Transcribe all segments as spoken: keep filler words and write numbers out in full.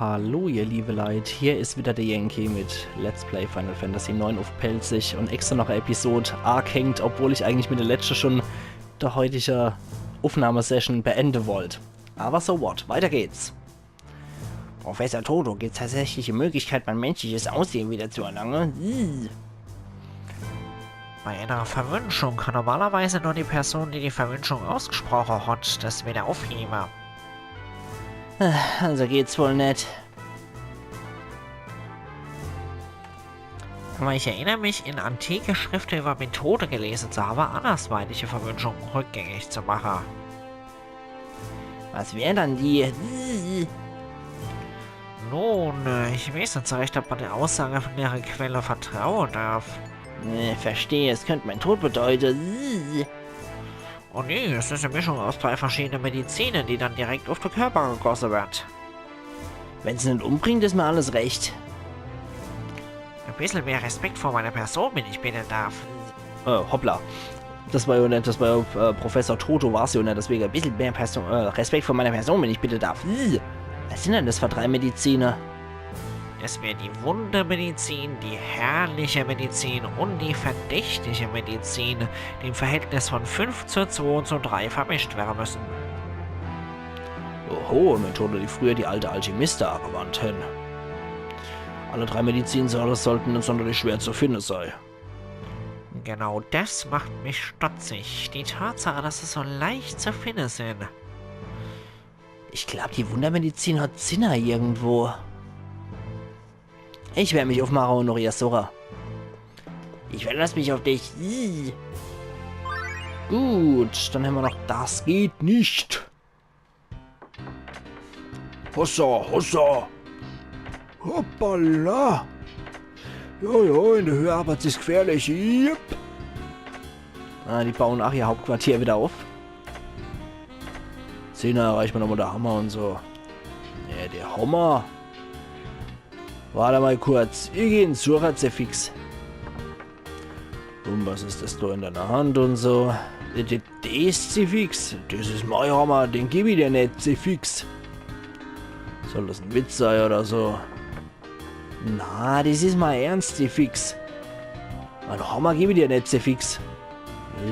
Hallo ihr liebe Leit, hier is wieder der Yankee mit Let's Play Final Fantasy neun uff Pälzisch un extra noch e Episod aagehängt, obwohl ich eigentlich mit der letschte schun der heutige Uffnahmesession beende wollt. Aber so what, weiter geht's. Professor Toto, gibt's tatsächlich die Möglichkeit, mein menschliches Aussehen wieder zu erlangen? Ih. Bei einer Verwünschung kann normalerweise nur die Person, die die Verwünschung ausgesprochen hat, das wieder aufheben. Äh, also geht's wohl net. Aber ich erinnere mich, in antike Schriften über Methode gelesen zu haben, andersweitige Verwünschungen rückgängig zu machen. Was wären dann die? Nun, äh, ich weiß nicht so recht, ob man der Aussage von ihrer Quelle vertrauen darf. Äh, verstehe, es könnte mein Tod bedeuten. Oh nee, es ist eine Mischung aus drei verschiedenen Medizinen, die dann direkt auf den Körper gegossen wird. Wenn's net umbringt, is mir alles recht. Ein bisschen mehr Respekt vor meiner Person, wenn ich bitten darf. Äh, hoppla. Das war ja net, das war ja, äh, Professor Toto war's ja net, deswegen ein bisschen mehr Person, äh, Respekt vor meiner Person, wenn ich bitten darf. Ih, was sind denn das für drei Mediziner? Das wäre die Wundermedizin, die herrliche Medizin und die verdächtige Medizin, die im Verhältnis von fünf zu zwei zu drei vermischt werden müssen. Oho, Methode, die früher die alte Alchemisten angewandt hätten. Alle drei Medizinsorten sollten net sonderlich schwer zu finden sein. Genau das macht mich stutzig. Die Tatsache, dass sie so leicht zu finden sind. Ich glaub, die Wundermedizin hat Zinner irgendwo. Ich werd mich uffmache un noch ihr suche. Ich verlass mich auf dich. Ih. Gut, dann hämmer noch das geht nicht. Hossa, hossa. Hoppala. Jo, jo, in der Höhe arbeitet sich's gefährlich. Yep. Ah, die bauen ach ihr Hauptquartier wieder auf. Zehner erreicht man nochmal der Hammer und so. Ja, der Hammer. Warte mal kurz. Ich geh ins Sucher-Zefix. Und was is das da in deiner Hand und so? Das, das Zefix. Das is mein Hammer. Den geb ich dir net, Zefix. Soll das ein Witz sein oder so? Na, das is mal ernst, Zefix. Mein Hammer geb ich dir net, Zefix.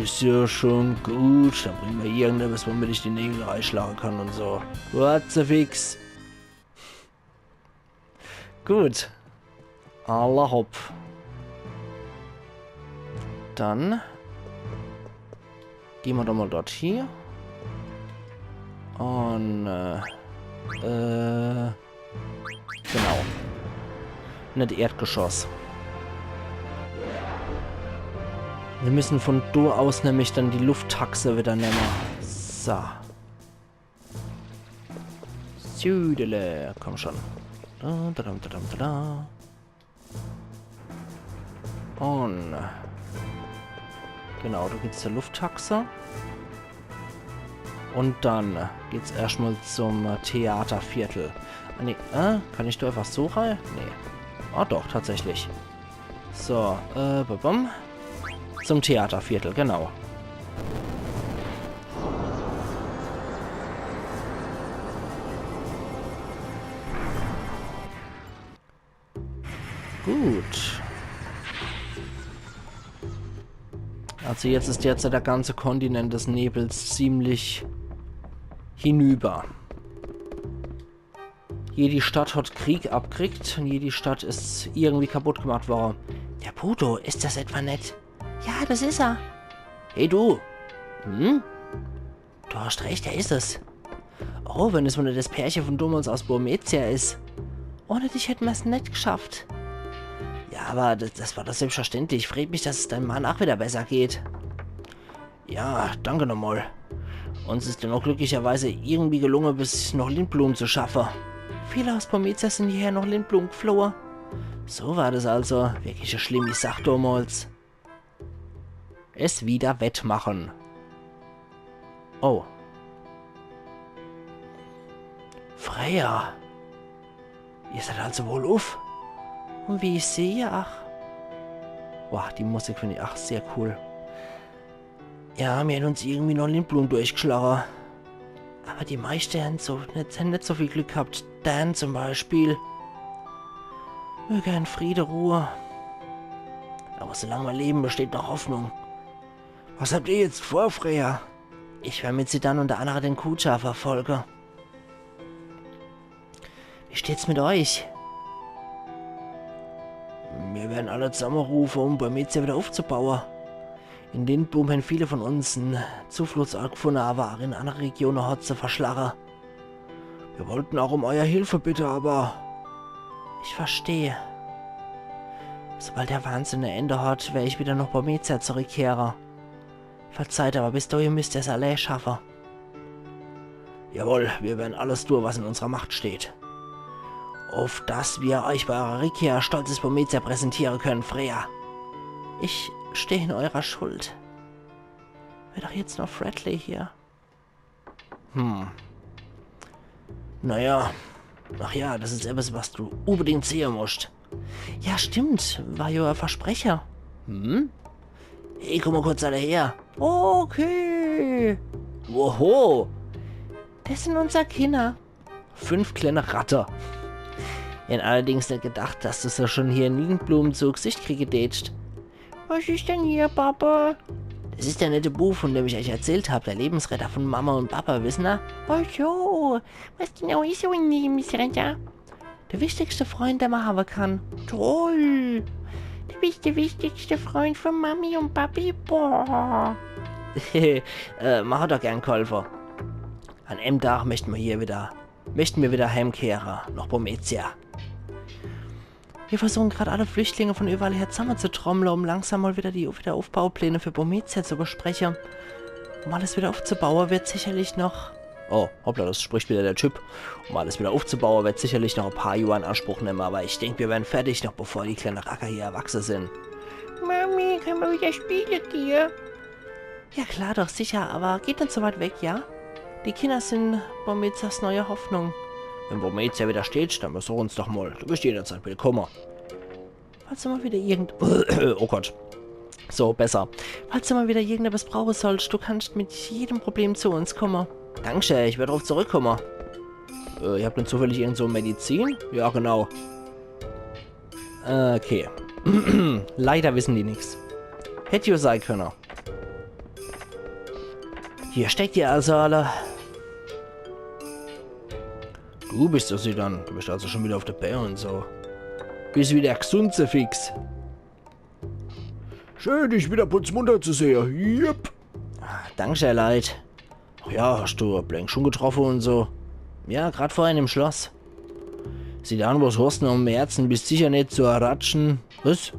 Is ja schon gut. Dann bring mir irgendetwas, womit ich die Nägel reinschlagen kann und so. Gut, Zefix. Gut. Alla hopp. Dann geh mer doch mal dort hier. Und, äh, äh, genau. Net Erdgeschoss. Wir müssen von do aus nämlich dann die Lufttaxe wieder nemme. So. Südele, komm schon. Da, da, da, da, da, da. Und genau, da geht's zur Lufttaxe. Und dann geht's erstmal zum Theaterviertel. Ah, nee, äh, kann ich da einfach so rein? Nee. Ah, doch, tatsächlich. So, äh, bum, bum. Zum Theaterviertel, genau. Gut. Also jetzt ist derzeit der ganze Kontinent des Nebels ziemlich hinüber. Jede Stadt hat Krieg abkriegt und jede Stadt is irgendwie kaputt gemacht worden. Der Puto, is das etwa net? Ja, das is er. Hey du. Hm? Du hast recht, er is es. Oh, wenn es nur das Pärchen von damals aus Burmecia is. Ohne dich hätten mer's net geschafft. Ja, aber das, das war doch selbstverständlich. Freut mich, dass es deinem Mann auch wieder besser geht. Ja, danke nochmal. Uns is dennoch glücklicherweise irgendwie gelungen, bis nach Lindblum zu schaffen. Viele aus Burmecia sind hierher nach Lindblum geflohen. So war das also. Wirklich e schlimmi Sach damals. Es wieder wettmachen. Oh. Freya. Ihr seid also wohluff. Und wie ich sehe, ach. Boah, die Musik find ich ach sehr cool. Ja, mir hätten uns irgendwie noch Lindblum durchgeschlagen. Aber die meischte hän so, net, hän net so viel Glück gehabt. Dan zum Beispiel. Mög er in Friede ruhe. Aber solang mer leben, besteht noch Hoffnung. Was habt ihr jetzt vor, Freya? Ich wer mit Zidane und de annere den Kuja verfolge. Wie steht's mit euch? Mir werre alle zusammerufe, um Burmecia wieder aufzubaue. In Lindblum hän viele von uns en Zufluchtsort gefunne, aber auch in annere Regione hot se verschlache. Wir wollten auch um euer Hilfe bitte, aber... Ich verstehe. Sobald der Wahnsinn e Ende hat, wer ich wieder nach Burmecia zurückkehre. Verzeiht, aber bis dahin müsst ihr's allee schaffe. Jawohl, wir werre alles tue, was in unserer Macht steht. Auf dass wir euch bei eurer Rückkehr stolzes Burmecia präsentiere können, Freya. Ich steh in eurer Schuld. Wär doch jetzt nur Fredley hier. Hm. Naja. Ach ja, das is etwas, was du unbedingt sehe musst. Ja, stimmt. War jo e Versprecher. Hm? Hey, komm mal kurz alle her. Okay. Woho? Das sin unser Kinner. Fünf kleine Ratte. Ich hätt allerdings net gedacht, dass du se schon hier in Lindblum zu Gesicht kriege dätscht. Was is denn hier, Papa? Das is der nette Bu, von dem ich euch erzählt hab, der Lebensretter von Mama und Papa, wissen er? Ach so, was genau is so en Lebensretter? Der wichtigste Freund, den man haben kann. Toll! Du bist der wichtigste Freund von Mami und Papi. Boah. Äh, man hat doch gern geholfen. An em Tag möchten wir hier wieder, möchten wir wieder heimkehre, nach Burmecia. Wir versuchen grad alle Flüchtlinge von überall her zusammenzutrommeln, um langsam mal wieder die Wiederaufbaupläne für Burmecia zu besprechen. Um alles wieder aufzubauen, wird sicherlich noch... Oh, hoppla, das spricht wieder der Typ. Um alles wieder aufzubauen, wird sicherlich noch ein paar Jahre in Anspruch nehmen, aber ich denk, wir werden fertig, noch bevor die kleinen Racker hier erwachsen sind. Mami, können wir wieder spielen gehen? Ja klar doch, sicher, aber geht nicht so weit weg, ja? Die Kinder sind Burmezias neue Hoffnung. Wenn Burmezia wieder steht, dann besuch uns doch mal. Du bist jederzeit willkommen. Falls du mal wieder irgend... Oh Gott. So, besser. Falls du mal wieder irgendetwas brauchen sollst, du kannst mit jedem Problem zu uns kommen. Dankeschön, ich werde drauf zurückkommen. Äh, ihr habt denn zufällig irgend so Medizin? Ja, genau. Okay. Leider wissen die nix. Hätt jo sei können. Hier steckt ihr also alle. Du bist das, Zidane. Du bist also schon wieder auf der Bää und so. Bist wieder gesund, Zefix. Schön, dich wieder putzmunter zu sehen. Yep. Ah, danke, Leid. Ach ja, hast du Blank schon getroffen und so? Ja, grad vorhin im Schloss. Zidane, was hast du noch im Herzen? Bist sicher nicht zur Ratschen... Was?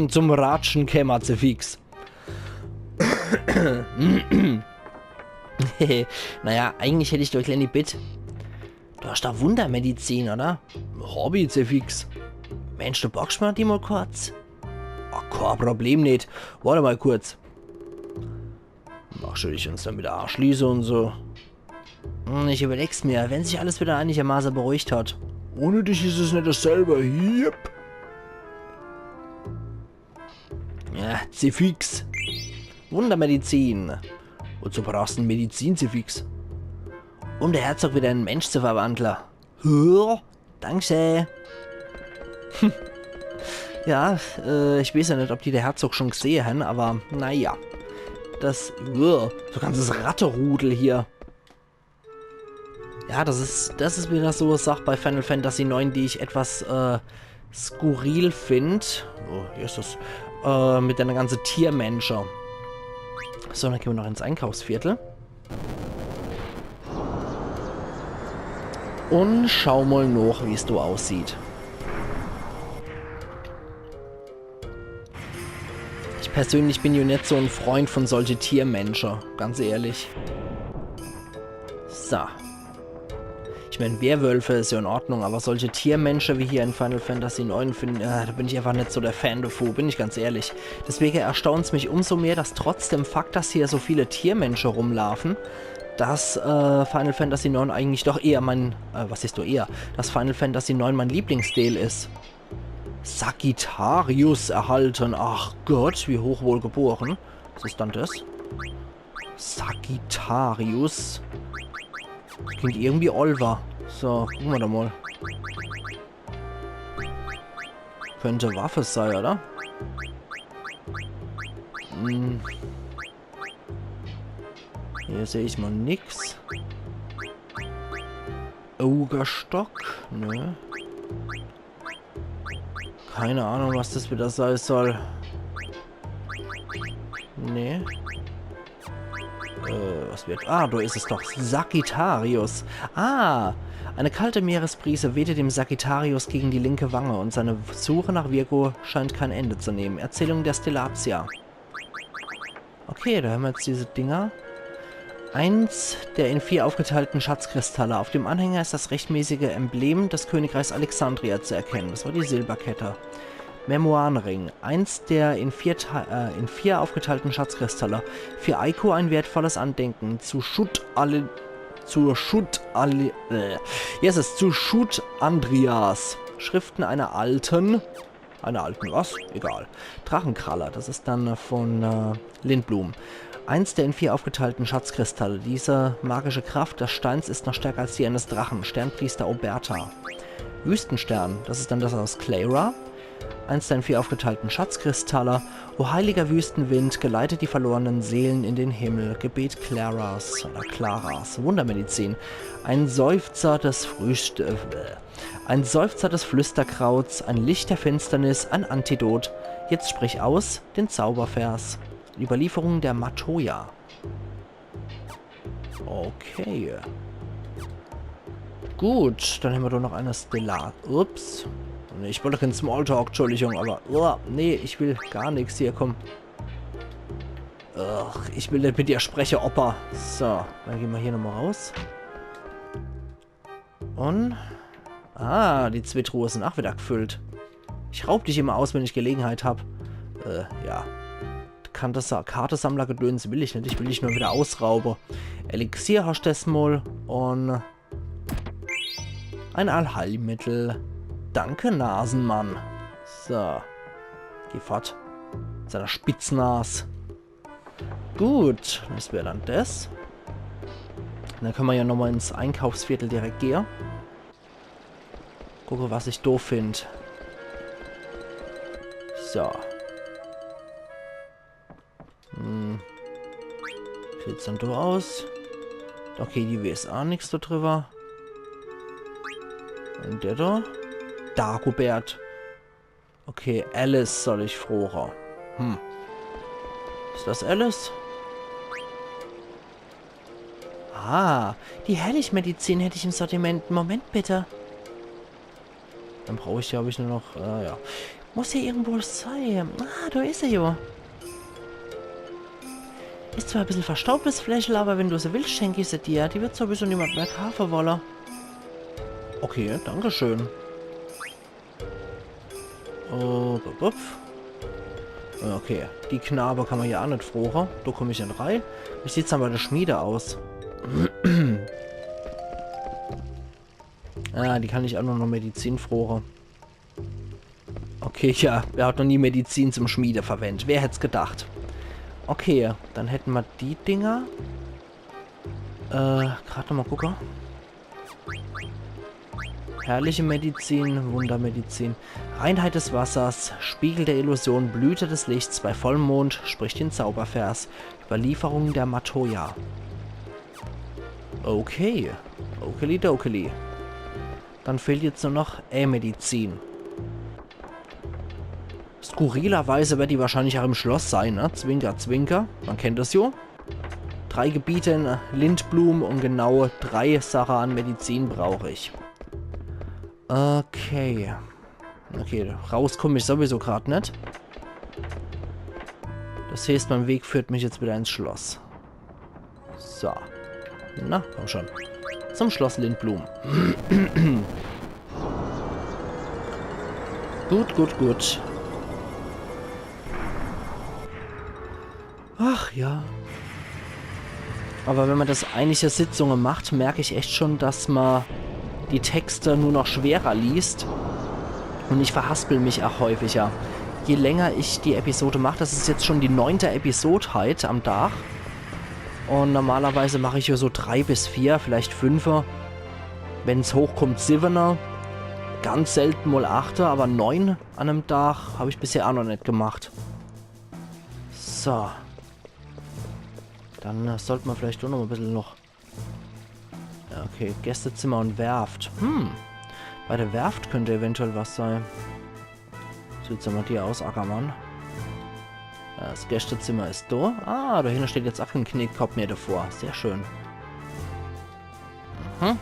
Zum Ratschen kämmer, Zefix. Naja, eigentlich hätt ich doch e kleeni Bitt. Du hast da Wundermedizin, oder? Hobby, Zefix. Mensch, du borgst mir die mal kurz? Ah, kein Problem nicht. Warte mal kurz. Magst du dich uns dann wieder anschließen und so? Hm, ich überleg's mir, wenn sich alles wieder einigermaßen beruhigt hat. Ohne dich ist es nicht dasselbe. Yep. Ja, Zefix. Wundermedizin. Wozu brauchst du Medizin, Zefix? Um der Herzog wieder in en Mensch zu verwandeln. Hä? Danke. Hm. Ja, äh, ich weiß ja nicht, ob die der Herzog schon gesehen haben, aber naja. Das, uah, so ganzes Ratterudel hier. Ja, das ist, das ist wieder so e Sach bei Final Fantasy neun, die ich etwas, äh, skurril find. Oh, hier ist das. Äh, mit einer ganzen Tiermensche. So, dann gehen wir noch ins Einkaufsviertel. Und schau mal noch, wie es da aussieht. Ich persönlich bin ja nicht so ein Freund von solche Tiermensche, ganz ehrlich. So. Ich mein, Werwölfe ist ja in Ordnung, aber solche Tiermensche wie hier in Final Fantasy neun, find, äh, da bin ich einfach nicht so der Fan davon, bin ich ganz ehrlich. Deswegen erstaunt's mich umso mehr, dass trotz dem Fakt, dass hier so viele Tiermensche rumlaufen, dass, äh, Final Fantasy neun eigentlich doch eher mein, äh, was heißt du eher, dass Final Fantasy neun mein Lieblingsdeel ist. Sagittarius erhalten. Ach Gott, wie hochwohlgeboren. Was ist dann das? Sagittarius. Klingt irgendwie Olver. So, gucke mer doch mal. Könnte Waffe sei, oder? Hm. Hier seh ich mal nix. Ogerstock? Nö. Keine Ahnung, was das wieder sei soll. Nee. Äh, was wird... Ah, da is es doch. Sagittarius. Ah, eine kalte Meeresbrise wehte dem Sagittarius gegen die linke Wange und seine Suche nach Virgo scheint kein Ende zu nehmen. Erzählung der Stellatia. Okay, da haben wir jetzt diese Dinger. Eins der in vier aufgeteilten Schatzkristalle. Auf dem Anhänger ist das rechtmäßige Emblem des Königreichs Alexandria zu erkennen. Das war die Silberkette. Memoirenring. Eins der in vier, Te- äh, in vier aufgeteilten Schatzkristalle. Für Eiko ein wertvolles Andenken. Zu Schutt alle... Zur Schutt alle... Äh, yes, zu Schutt Andrias. Schriften einer alten... Einer alten was? Egal. Drachenkralle. Das ist dann von äh, Lindblum. Eins der in vier aufgeteilten Schatzkristalle. Diese magische Kraft des Steins ist noch stärker als die eines Drachen. Sternpriester Oberta. Wüstenstern. Das ist dann das aus Clara. Eins der in vier aufgeteilten Schatzkristalle. O heiliger Wüstenwind, geleite die verlorenen Seelen in den Himmel. Gebet Claras oder Claras. Wundermedizin. Ein Seufzer des Frühst... Äh, ein Seufzer des Flüsterkrauts, ein Licht der Finsternis, ein Antidot. Jetzt sprich aus den Zaubervers. Überlieferung der Matoya. Okay. Gut, dann hämmer doch noch eine Stellar. Ups. Nee, ich wollt doch kein Smalltalk, Entschuldigung, aber... Oh, nee, ich will gar nix hier, komm. Ach, ich will net mit dir spreche, Opa. So, dann gehn mer hier nochmal raus. Und... Ah, die zwee Truhe sin ach wieder gefüllt. Ich raub dich immer aus, wenn ich Gelegenheit hab. Äh, ja. Karte-, Kartesammlergedöns will ich net. Ich will dich nur wieder ausraube. Elixier hast des mal. Und ein Allheilmittel. Danke, Nasenmann. So. Geh fort. Mit seiner Spitznaas. Gut, das wär dann das. Dann können wir ja nochmal ins Einkaufsviertel direkt gehen. Gucke, was ich do find. So. Hm. Sieht dann do aus. Okay, die weeß ach nix do drüber. Und der do? Dagobert. Okay, Alice soll ich froche. Hm. Is das Alice? Ah, die Helligmedizin hätt ich im Sortiment. Moment bitte. Dann brauch ich, glaub ich, nur noch, äh, ja. Muss hier irgendwo sei. Ah, do is se jo. Is zwar e bissel verstaubt, das Fläschel, aber wenn du se willst, schenk ich se dir. Die wird sowieso niemand mehr kaufe wolle. Okay, danke schön. Oh, bup, bup. Okay, die Knabe kann man ja ach net froche. Do komm ich net rei. Wie sieht's dann bei der Schmiede aus? Ah, die kann ich ach nur noch Medizin froche. Okay, ja, wer hat noch nie Medizin zum Schmiede verwendt? Wer hätt's gedacht? Okay, dann hätten mer die Dinger. Äh, grad noch mal gucke. Herrliche Medizin, Wundermedizin. Reinheit des Wassers, Spiegel der Illusion, Blüte des Lichts, bei Vollmond, sprich den Zaubervers. Überlieferung der Matoya. Okay. Okeli dokeli. Dann fehlt jetzt nur noch e Medizin. Skurrilerweise wird die wahrscheinlich auch im Schloss sein, ne? Zwinker, zwinker. Man kennt das jo. Drei Gebiete in Lindblum und genau drei Sache an Medizin brauch ich. Okay. Okay, raus komm ich sowieso grad net. Das heißt, mein Weg führt mich jetzt wieder ins Schloss. So. Na, komm schon. Zum Schloss Lindblum. Gut, gut, gut. Ach ja. Aber wenn man das einige Sitzunge macht, merk ich echt schon, dass man die Texte nur noch schwerer liest. Und ich verhaspel mich auch häufiger. Je länger ich die Episode mach, das is jetzt schon die neunte Episode heit am Dach, Und normalerweise mache ich hier so drei bis vier, vielleicht fünfe. Wenn's hochkommt, siwene. Ganz selten mal achte, aber neun an einem Tag habe ich bisher auch noch nicht gemacht. So. Dann äh, sollte man vielleicht doch noch ein bisschen noch. Ja, okay, Gästezimmer und Werft. Hm. Bei der Werft könnte eventuell was sein. Sieht so mal dir aus, Ackermann. Ja, das Gästezimmer ist da. Ah, dahinter steht jetzt auch ein Knickkopf mehr davor. Sehr schön. Mhm.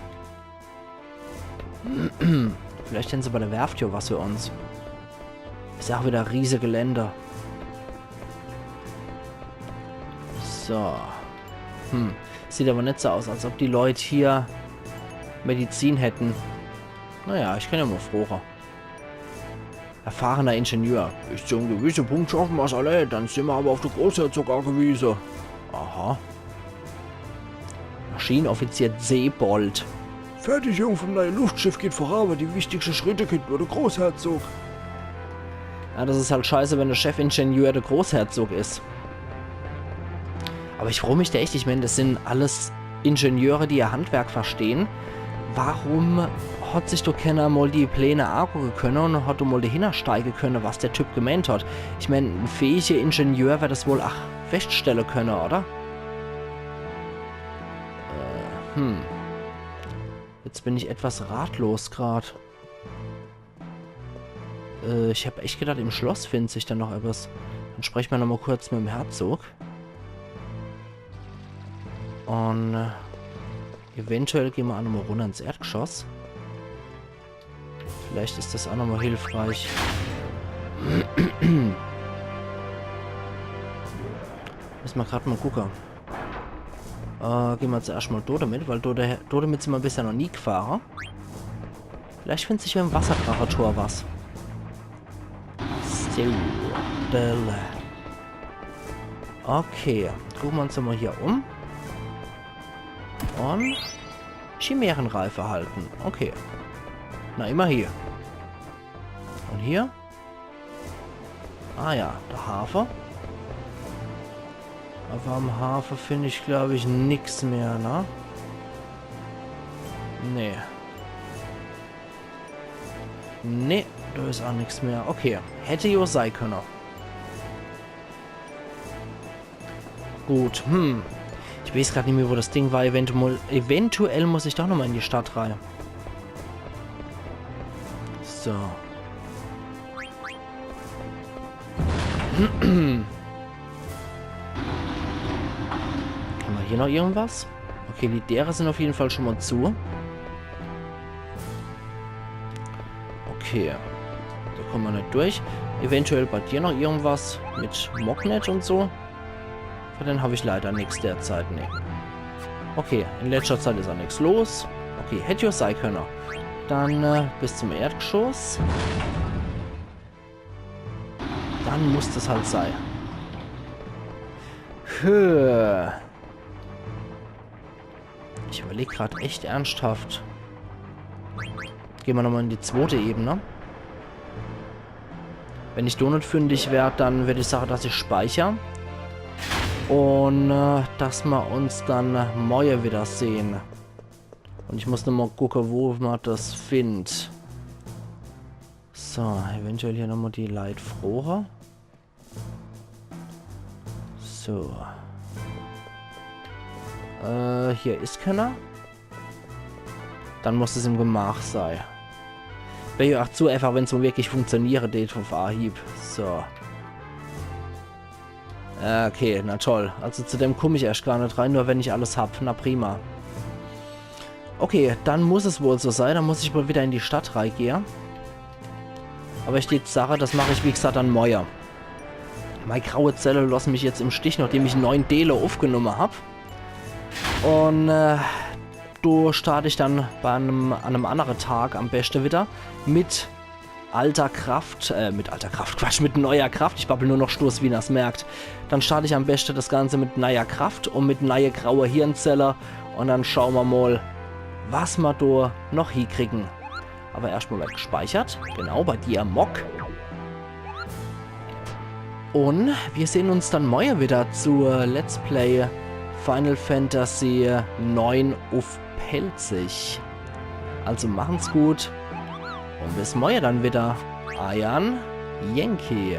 Vielleicht hätten sie bei der Werft ja was für uns. Ist ja auch wieder riese Gelände. So. Hm. Sieht aber nicht so aus, als ob die Leute hier Medizin hätten. Naja, ich kann ja mal froche. Erfahrener Ingenieur. Bis zu einem gewissen Punkt schaffen wir's alle, dann sind wir aber auf den Großherzog angewiesen. Aha. Maschinenoffizier Sebold. Fertigung vom neuen Luftschiff geht voran, aber die wichtigsten Schritte kennt nur der Großherzog. Ja, das ist halt scheiße, wenn der Chefingenieur der Großherzog ist. Aber ich frage mich da echt, ich meine, das sind alles Ingenieure, die ihr Handwerk verstehen. Warum hat sich doch keiner mal die Pläne angucken können und hat doch mal dahinter steigen können, was der Typ gemeint hat? Ich meine, ein fähiger Ingenieur wird das wohl auch feststellen können, oder? Äh, hm. Jetzt bin ich etwas ratlos grad. Äh, ich hab echt gedacht, im Schloss findet sich dann noch etwas. Dann sprechen wir nochmal kurz mit dem Herzog. Und äh, eventuell gehen wir auch nochmal runter ins Erdgeschoss. Vielleicht ist das auch nochmal hilfreich. Müssen wir grad mal gucken. Äh, gehen wir zuerst mal dort damit, weil dort, dort damit sind wir bisher noch nie gefahren. Vielleicht findet sich hier im Wasserkrachertor was. So, Delle. Okay, gucken wir uns mal hier um. Und Chimärenreif erhalten. Okay. Na, immerhin. Und hier? Ah ja, der Hafen. Aber am Hafen finde ich, glaube ich, nix mehr, ne? Nee. Nee, da ist auch nix mehr. Okay, hätte jo sei können. Gut, hm. Ich weiß grad nicht mehr, wo das Ding war. Eventuell, eventuell muss ich doch nochmal in die Stadt rein. So. Haben wir hier noch irgendwas? Okay, die Dere sind auf jeden Fall schon mal zu. Okay. Da kommen wir nicht durch. Eventuell bei dir noch irgendwas mit Mognet und so. Für den habe ich leider nichts derzeit, ne. Okay, in letzter Zeit ist auch nichts los. Okay, hätte ja sein können. Dann äh, bis zum Erdgeschoss. Dann muss das halt sein. Puh. Ich überlege gerade echt ernsthaft. Gehen wir nochmal in die zweite Ebene. Wenn ich da nicht fündig werde, dann würde ich sagen, dass ich speichere. Und äh, dass wir uns dann morgen wieder sehen. Und ich muss nochmal gucken, wo man das findet. So, eventuell hier nochmal die Leitfroge. So. Äh, hier ist keiner. Dann muss es im Gemach sein. Wäre ja auch zu einfach, wenn es mal wirklich funktionieren tät auf Anhieb. So. Okay, na toll. Also zu dem komme ich erst gar nicht rein, nur wenn ich alles habe. Na prima. Okay, dann muss es wohl so sein. Dann muss ich wohl wieder in die Stadt reingehen. Aber ich tät sagen, das mache ich, wie gesagt, dann morgen. Meine graue Zelle lassen mich jetzt im Stich, nachdem ich neun Teile aufgenommen habe. Und äh, da starte ich dann bei einem, an einem anderen Tag am besten wieder mit alter Kraft, äh, mit alter Kraft, Quatsch, mit neuer Kraft. Ich babbel nur noch Stoß, wie ihr das merkt. Dann starte ich am besten das Ganze mit neuer Kraft und mit neue graue Hirnzelle. Und dann schauen wir mal, was wir da noch hinkriegen. Aber erstmal wird gespeichert. Genau, bei dir, Mock. Und wir sehen uns dann morgen wieder zur Let's Play Final Fantasy neun uff Pälzisch. Also machen's gut und bis morje dann wieder. Eiern Yankee.